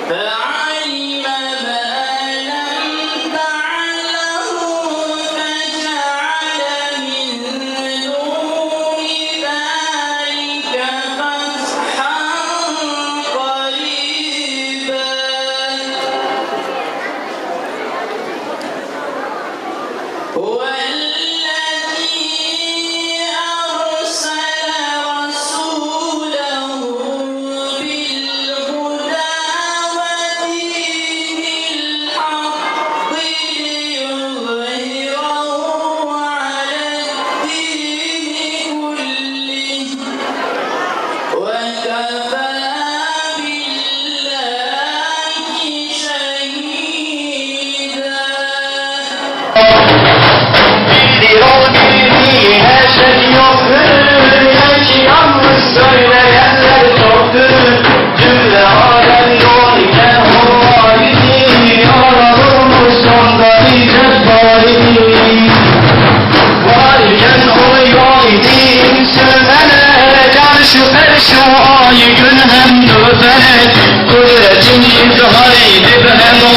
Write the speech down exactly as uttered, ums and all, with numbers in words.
فعلم ما لم تعلموا فجعل من دون ذلك فتحا قريبا. هو الذي أرسل رسوله بالهدى ودين الحق ليظهره على الدين كله وكفى بالله شهيدا. Bir yol bildiği her şey yoktur. Belki yalnız söyleyenler çoktur. Cümle alem yol iken Allah'ı ararmış onda bir cebbari. Varken o yol için sürmene karşı karşı ay gün hem döfer. Kudretin izhar edip hem o